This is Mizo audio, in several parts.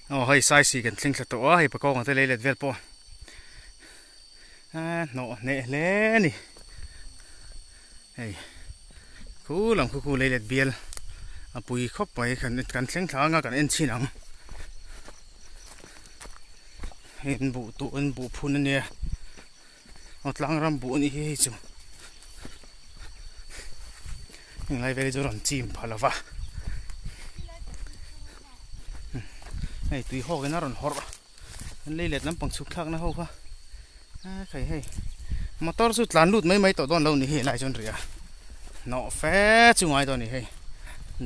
Aw hei saisi kan thleng thla tawh a hei pakawng te lei let vel pawh hnawh hneh hle a ni hei khu lam khu khu lei let bial a pui khawp mai kan kan thleng thla anga kan en chhin ang hei an buh tuh an buh phun a nia aw tlang ram buh a nih hi hei chu heng lai vel hi chu rawn chim pha lova. Hei tui hawk in a rawn hawrh an lei let lampang chhuk thlak na ho kha a khai hei motor chu tlan lut mai mai tawh dawn lo ni hi helai chuan ri a hnawh fe chu ngai dawn ni hei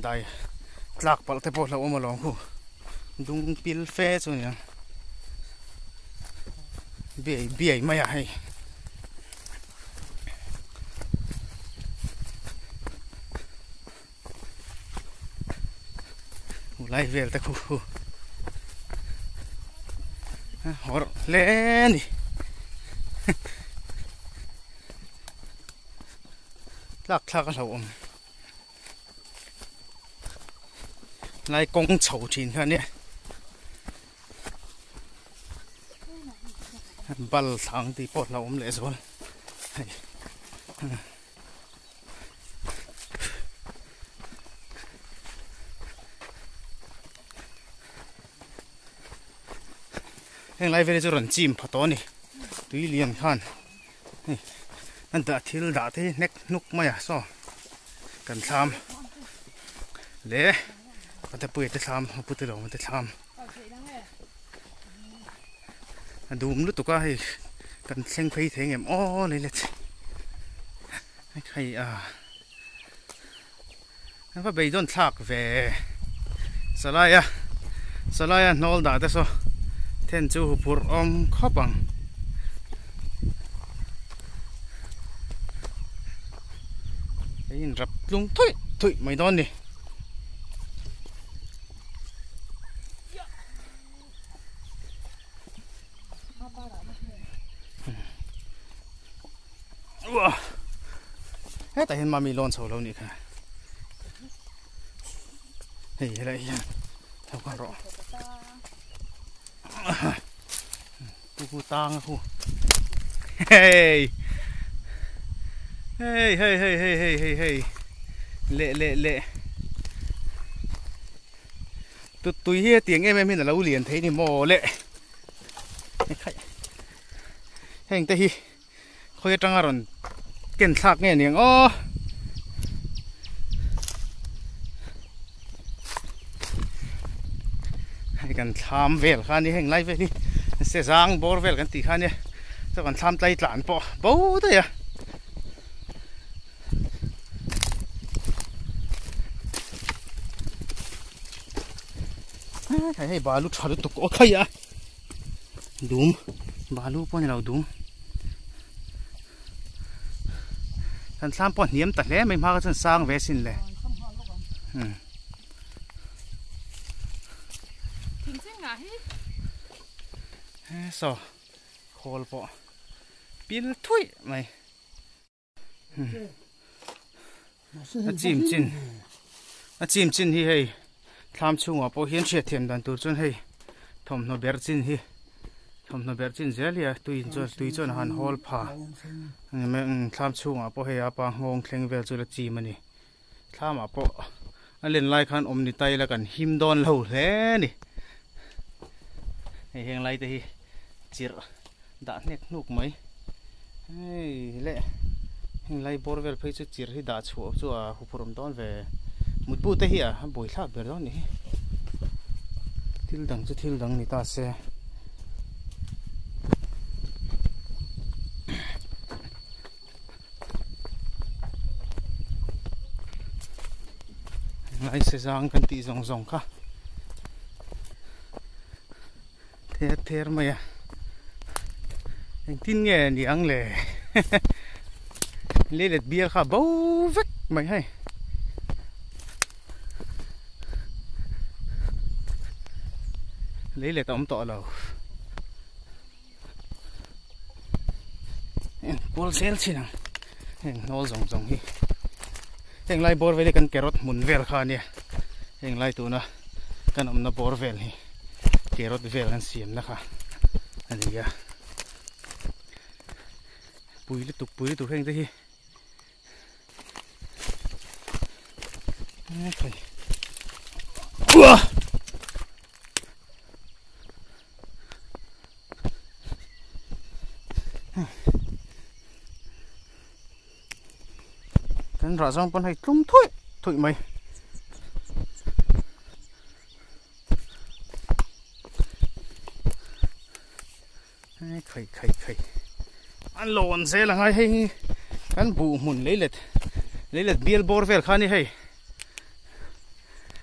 dai tlak palh te pawh hlauh awm alawm khu dung pil fe chu a ni ang biai biai mai a hei. Lai vel te khu khu hawrh hle a ni tlak thlak a hlauhawm lai kawng chho thin kha ania bal thlang tih pawh hlauhawm leh zual hei. Heng lai vel hi chu rawn chim pha tawh a ni tui lian khan hei an dah thil dah te hi hnek hnuk mai a saw kan thlam leh Patepuia te thlam Putelawma te thlam a dum lutuk a hei kan thleng phei thei ngem aw lei let hei a va beidawn thlak ve salai a salai a hnawl dah te saw then chu huphurh awm khawp ang hei in rap tlung thuih thuih mai dawn ni. Hetah hian mami lawn chho lo nih kha hei helai hian tho khan rawh ku ku tang a khu hei hei hei hei hei hei hei hei leh leh leh Tut tui hi hetiang em em hian a lo lian thei ni maw le heng te hi khawi atanga rawn ken thlak nge niang aw hei kan thlam vel kha ni heng lai vel hi sezang bawr vel kan tih kha nia chuan kan thlam tlai tlan pawh bo daih a. Hei hei balu tha lutuk aw khai a dum balu pawh a ni lo dum kan thlam pawh a hniam ta hle mai hma kha chuan sang ve asin le saw khawl pawh pil thuih mai. A chim chin a chim chin hi hei thlam chhungah pawh hian hriatthiam dan tur chuan hei thawmhnaw ber chin hi thawmhnaw ber chin zel hi a tui chuan tui chuan a han hawl pha thlam chhungah pawh hei a pa nghawng thleng vel chu la chim a ni thlamah pawh a len lai khan awm ni ta ila kan him dawn lo hle a ni hei heng lai te hi chirh dah hnek hnuk mai hei leh heng lai bawr vel phei chu chirh hi dah chhuah chu a huphurh awm dawn ve mutbu te hi a buaithlak ber dawn ni hi thil dang chu thil dang ni ta se. Ngaise zang kan tih zawng zawng kha ther ther mai a engtin nge ni ang le leilet bial kha bo vek mai hei leilet a awm tawh lo. Kual zel chin ang heng hnawl zawng zawng hi heng lai bawr vel hi kan carrot hmun vel kha ania heng lai tuna kan awmna bawr vel hi. Carrot vel an siamna kha a ni a pui lutuk pui lutuk heng te hi Kan rah zawng pawn hei tlum thuih thuih mai. Khai khai khai an lawn zel a ngai hei hi kan buh hmun leilet leilet bial bawr vel kha a ni hei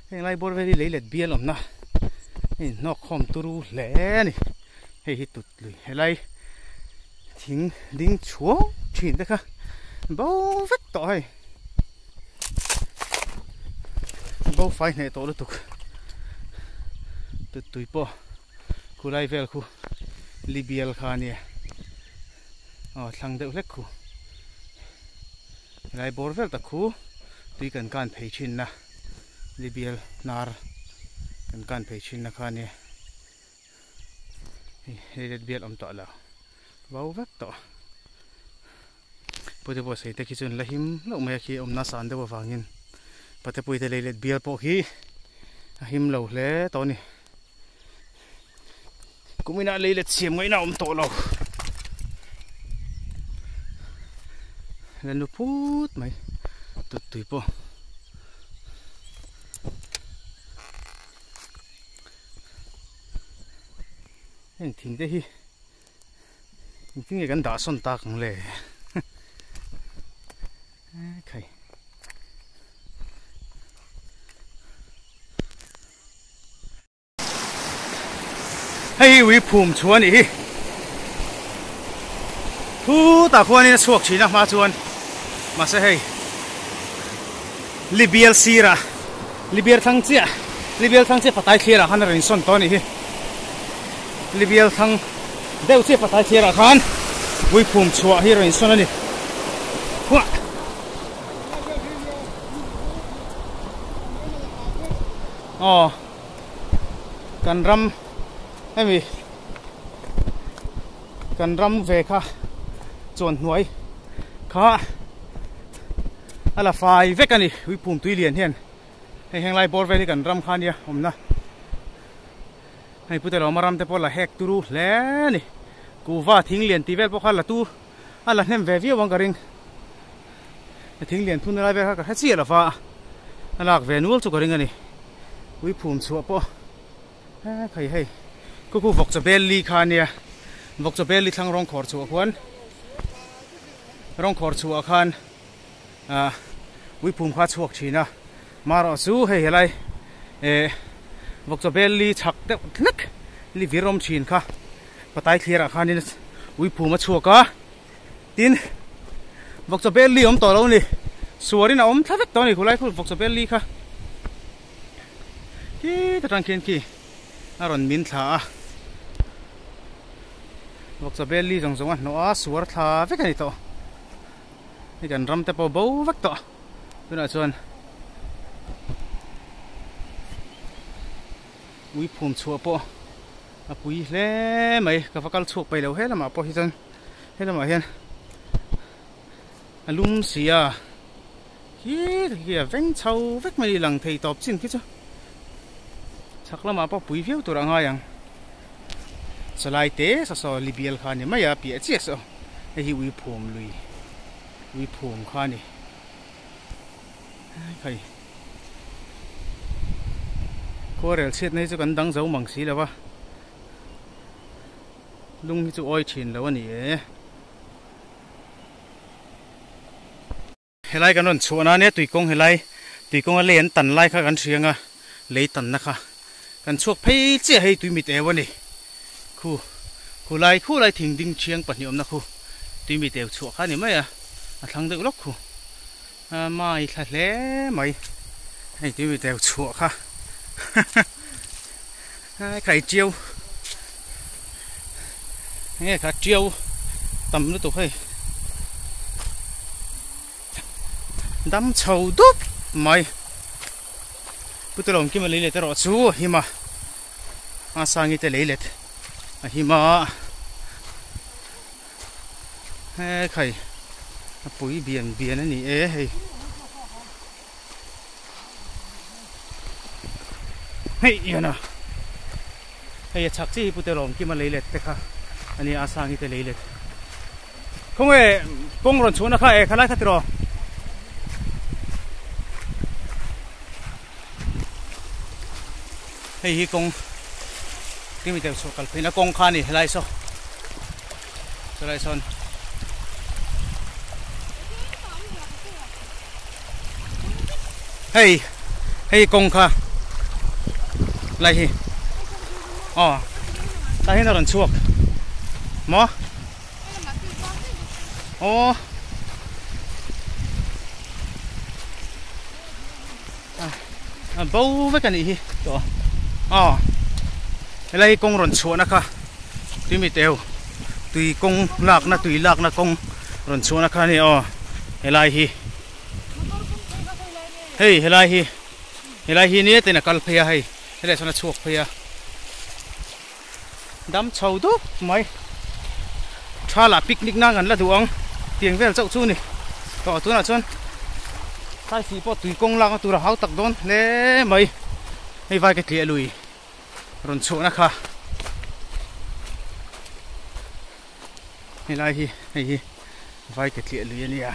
heng lai bawr vel hi leilet bial awmna hei hnawk khawm turu hle a ni hei hi tut lui helai thing ding chhuang thin te kha bo vek tawh hei bo fai hneh tawh lutuk tut tui pawh khulai vel khu libial kha ania aw thlang deuh hlek khu helai bawr vel tak khu tui kan kan phei thin na libial hnar kan kan phei thin na kha ania hei let bial awm tawh lo bo vek tawh pute pawh sei te khi chuan la him hlauh mai a khi awmna san deuh avangin patepui te lei let bial pawh khi a him lo hle tawh a ni kuminah lei let siam ngaihna a awm tawh lo la nu phut mai tut tui pawh. Heng thing te hi engtin nge kan dah sawn tak ang le khai hei hi ui phum chu a nih hi thu tah khuanin a chhuak thin a hma chuan mahse hei Libial sirah Libial thlang chiah Libial thlang chiah patai thliarah khan a rawn insawn tawh a nih hi. Libial thlang deuh chiah patai thliarah khan Buiphum chhuah hi a rawn insawn a ni. Huah! Aw kan ram hemi kan ram ve kha chuan hnuai kha a la fai vek a ni uipum tui lian hian hei heng lai bawr vel hi kan ram kha ania awmna hei pute lawma ram te pawh la hek turu hle a ni kuhva thing lian tih vel pawh kha la tu a la hnem ve viau ang ka ring thing lian phun lai vel kha ka hre chiah lova a lak ve nual chu ka ring a ni uiphum chhuah pawh hei hei khuku vawk chaw bel li kha ania vawk chaw bel li thlang rawng khawr chhuah khuan Rawng khawr chhuah khan ah uiphum kha a chhuak thin a, marawh chu hei helai eh vawkchaw bel li chhak deuh hlek li vir awm thin kha patai thlir ah khanin uiphum a chhuak a, tin vawkchaw bel li awm tawh lo ni suarin a awm thla vek tawh a ni khulai khu vawkchaw bel li kha khi ta tang khian khi a rawn min thla a. Vawkchaw bel li zawng zawng a hnawh a, suar thla vek a ni tawh. Hei kan ram te pawh bo vek tawh. Tunah chuan ui phum chhuah pawh a pui hle mai. Ka va kal chhuak peih lo he lamah pawh hi chuan he lamah hian a lum si a. Khi khi a veng chho vek mai a ni lang thei tawp chin khi chu. Chhak lamah pawh pui viau tur a ngai ang. Chalai te saw saw li bial kha a ni mai a, piah chiah saw hei hi ui phum lui ui phum kha a ni. Khai khuarel chhiatna hi chu kan dang zo mang si lo va, lung hi chu awi thin lo a ni e. Helai kan rawn chhuah na ania tuikawng helai tuikawnga lei an tan lai kha kan hria anga lei tanna kha kan chhuak phei chiah hei tui mit eu a ni khu khu lai khu lai thing ding thiang pahnih awmna khu tui mit eu chhuah kha a ni mai a a thlang deuh lawk khu a mai thla hle mai hei tui mit eu chhuah kha khai chiu nge kha chiu tam lutuk hei dam chho dup mai pu te lawm kim a lei leh te erawh chu a him a. A sangi te lei let a him a he khai a pui bian bian a ni e hei hei hian a hei a chhak chi hi pute lawm kima lei let te kha a ni a sangi te lei let khawnge kawng rawn chhuahna kha e khalai kha tiraw. Hei hi kawng kimi deuh chhuah kal pheiin a kawng kha a ni helai saw chulai sawn hei hei kawng kha lai hi aw tah hian a rawn chhuak maw aw. A bo vek a nih hi tawh aw helai hi kawng rawn chhuahna kha tui mi teu tui kawng lakna tui lakna kawng rawn chhuahna kha a ni aw helai hi hei helai hi helai hi nia ten a kal phei a hei helaiah sawn a chhuak phei a dam chho dup mai tha lah picnic nan kan la duh ang tiang vel chauh chu a ni tawh tunah chuan tlaisih pawh tui kawng lakna tur a hau tak dawn hle mai hei vai ka tliah lui rawn chhuahna kha helai hi hei hi vai ka tliah lui a nia.